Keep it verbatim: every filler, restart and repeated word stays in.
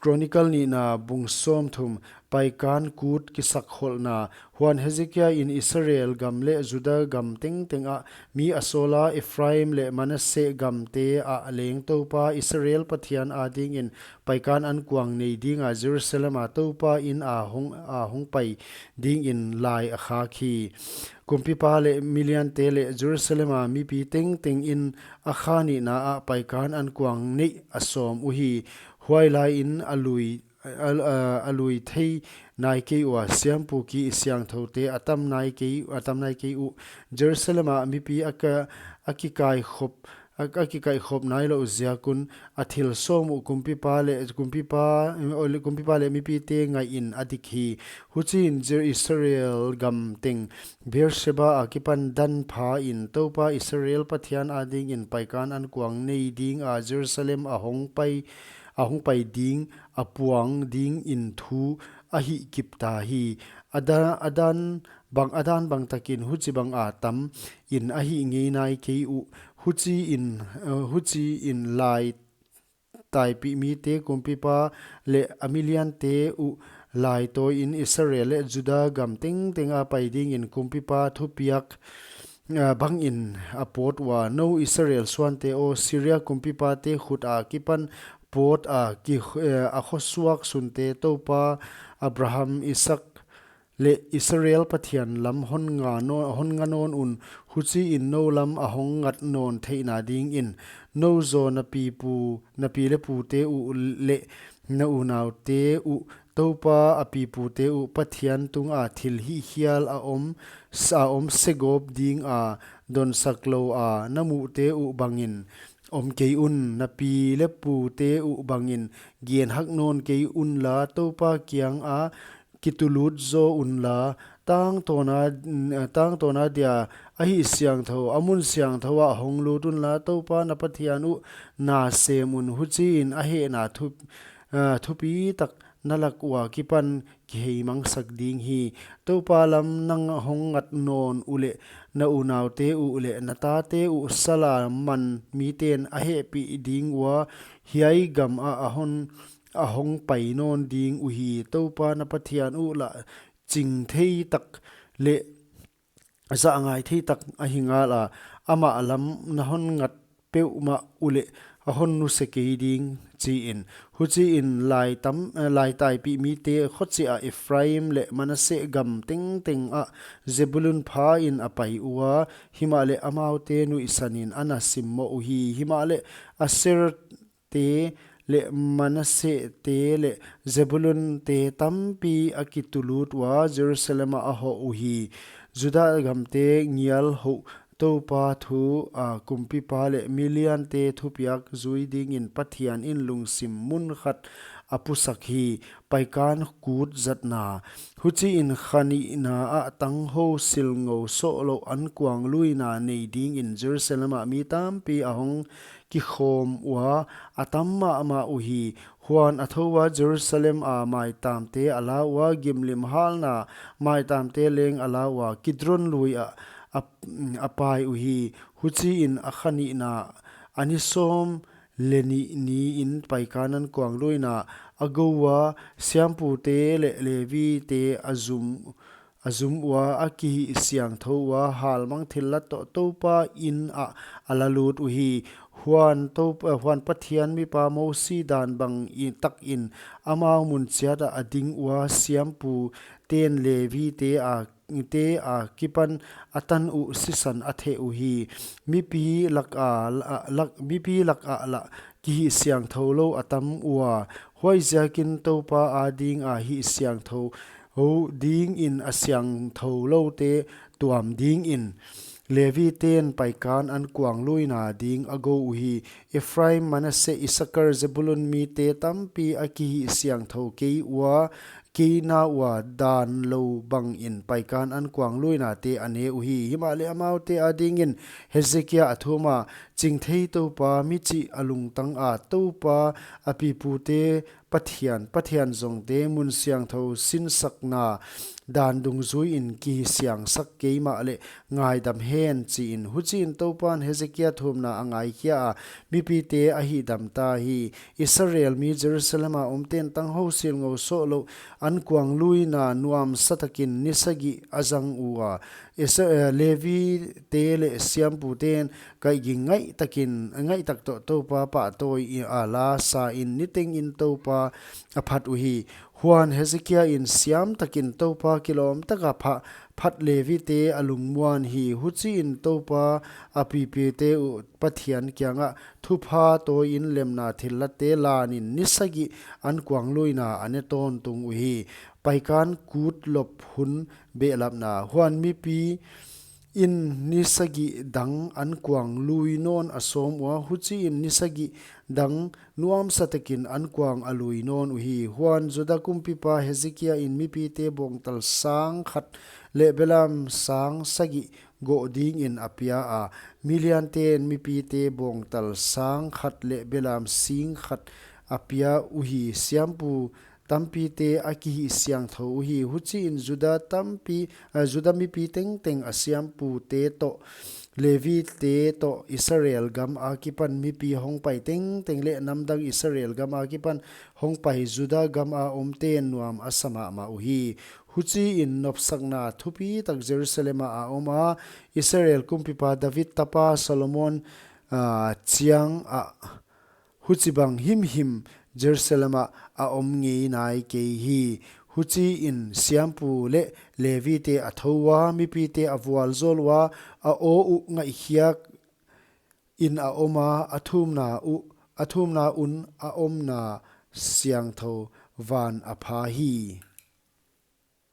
Chronicle nihna bung sawmthum. Paikan kut kisakkholhna. Huan Hezekia in Israel gam leh Juda gam tengteng ah mi a sawl a, Ephraim leh Manasseh gamte ah leng Toupa Israel Pathian adingin paikan ankuang nei dinga Jerusalem a Toupa in a hong, a hong pai dingin lai a khak hi. Kumpipa leh miliante leh Jerusalem a mipi tengteng in a kha nihna ah paikan ankuang neih a sawm uhi. Huai lai in a lui, a, a, a lui thei nai kei ua, siampu kisiangthoute a tam nai kei, a tam nai kei uh. Jerusalem a mipi a ka, a kikaikhop, a, a kikaikhop nai louh ziak un a thil sawm uh kumpipa leh, kumpipa, kumpipa leh mipite ngaih in a dik hi. Huchiin Jer-, Israel gam teng Beersheba akipan Dan pha in Toupa Israel Pathian adingin paikan ankuang nei dinga Jerusalem a hong pai, a hong pai ding, a puang dingin thu a hihkip ta hi. A da-, a dan bang, a dan bang takin huchibang a tam in a hih ngei nai kei uh. Huchiin, eh, huchiin lai taipih mite kumpipa leh a miliante uh laitawi in Israel leh Juda gam tengteng a pai dingin kumpipa thupiak, ah, bangin a pawt ua. Nou Israel suante aw, Syria kumpipate khut akipan pawt a ki, eh, a khosuak sunte Toupa Abraham, Isaak leh Israel Pathian lam hon nga nawn, hon nga nawn un, huchiin nou lam a hong ngat nawn theihna dingin. Nou zaw na pipu, na pi leh pute uh leh na unaute uh Toupa a pipute uh Pathian tunga thil hihkhial a om, s-, a om segawp dinga donsak lou a na muhte uh bangin om kei un. Na pi leh pute uh bangin genhak nawn kei unla, Toupa kianga kitulut zaw unla, tangtawna, tangtawna dia a hihsiangthou, a mun siangthou ah hong lut unla, Toupa na Pathian uh na sem un. Huchiin a hehna thu, ah, thupitak na lak ua kipan kiheimangsak ding hi. Toupa lam nang hong ngat nawn uleh na unaute uh leh na tate uh sal a man miten a hehpih ding ua, hiai gam ah a hon, a hong pai nawn ding uhi. Toupa na Pathian uh lah ching thei tak leh zah ngai thei tak ahi ngala, amah lam na hon ngat peuhmah uleh a hon nuse kei ding, chiin. Huchiin lai tam, eh, lai taipih mite khochih ah Ephraim leh Manasseh gam tengteng ah Zebulun pha in a pai ua, himahleh amaute nuihsan in a na simmoh uhi. Himahleh Asher te leh Manasseh te leh Zebulun te tampi a kitulut ua, Jerusalem ah a hoh uhi. Juda gamte ngial houh Toupa thu, ah, kumpipa leh miliante thupiak zui dingin Pathian in lungsim mun khat a pusak hi. Paikan kut zatna. Huchiin kha nihna ah tanghou silngou sohlouh ankuang luina nei dingin Jerusalem ah mi tampi a hong kikhawm ua, a tam mahmah uhi. Huan a thou ua, Jerusalem a maitamte a la ua, gimlim halna maitamte leng a la ua, Kidron lui ah a, a pai uhi. Huchiin a kha nihna, a ni sawm leh nih niin paikan ankuang luina a go ua, siampute leh Levite a zum, a zum ua, a kihihsiangthou ua, halmang thillat toh Toupa in ah a la lut uhi. Huan Tou-, huan Pathian mipa Mosi dan bang i takin amau mun chiat ah a ding ua, siamputen Levite a te akipan a tan uh sisan a theh uhi. Mipi lak a, a, lak, mipi lak ah lah kihihsiangthou lou a tam ua. Huaiziakin Toupa adinga hihsiangthou dingin a siangthou loute tuam dingin Leviten paikan ankuang luina ding a go uhi. Ephraim, Manasseh, Issachar, Zebulun mite tampi a kihihsiangthou kei ua, keina ua dan lou bangin paikan ankuang luinate a ne uhi. Himahleh amaute adingin Hezekia a thuma, Chingthei Toupa, michih a lungtanga Toupa, a pipute Pathian, Pathian zongte mun siangthou sinsakna dan dungzuiin kisiangsak kei mahleh ngaidam hen, chiin. Huchiin Toupan Hezekia thumna a ngaikhia a, mipite a hihdamta hi. Israel mi Jerusalem a omten tanghou silngou sohlouh ankuang luina nuamsa takin ni sagih a zang ua. Isa-, eh, Levi te leh siamputen kaihging ngaihtakin, ngaihtak toh Toupa pahtawi a la sain nitengin Toupa a phat uhi. Huan Hezekia in siam takin Toupa kilawm taka pha-, phat Levi te a lungmuan hi. Huchiin Toupa a pipite uh Pathian kiangah thupha tawiin lemna thillat te lanin ni sagih ankuang luina a ne tawntung uhi. Paikan kut lop hun behlapna. Huan mipi in ni sagih dang ankuang lui nawn a sawm ua, huchiin ni sagih dang nuamsa takin ankuang a lui nawn uhi. Huan Juda kumpipa Hezekia in mipite bawngtal sang khat leh belam sang sagih goh dingin a pia a, milianten mipite bawngtal sang khat leh belam sing khat a pia uhi. Siampu tampite a kihihsiangthou uhi. Huchiin Juda tampi, eh, Juda mipi tengteng a siampute toh, Levi te toh, Israel gam akipan mipi hongpai tengteng leh namdang Israel gam akipan hongpai Juda gam a omten nuam a sa mahmah uhi. Huchiin nopsakna thupitak Jerusalem ah a om a, Israel kumpipa David tapa Solomon, ah, chiangah huchibang himhim Jerusalem ah a om ngei nai kei hi. Huchiin siampu leh Levi te a thou ua, mipite a vualzawl ua, a aw uh ngaihkhiak in a om a, a thumna uh, a thumna un a omna siangthou van a pha hi.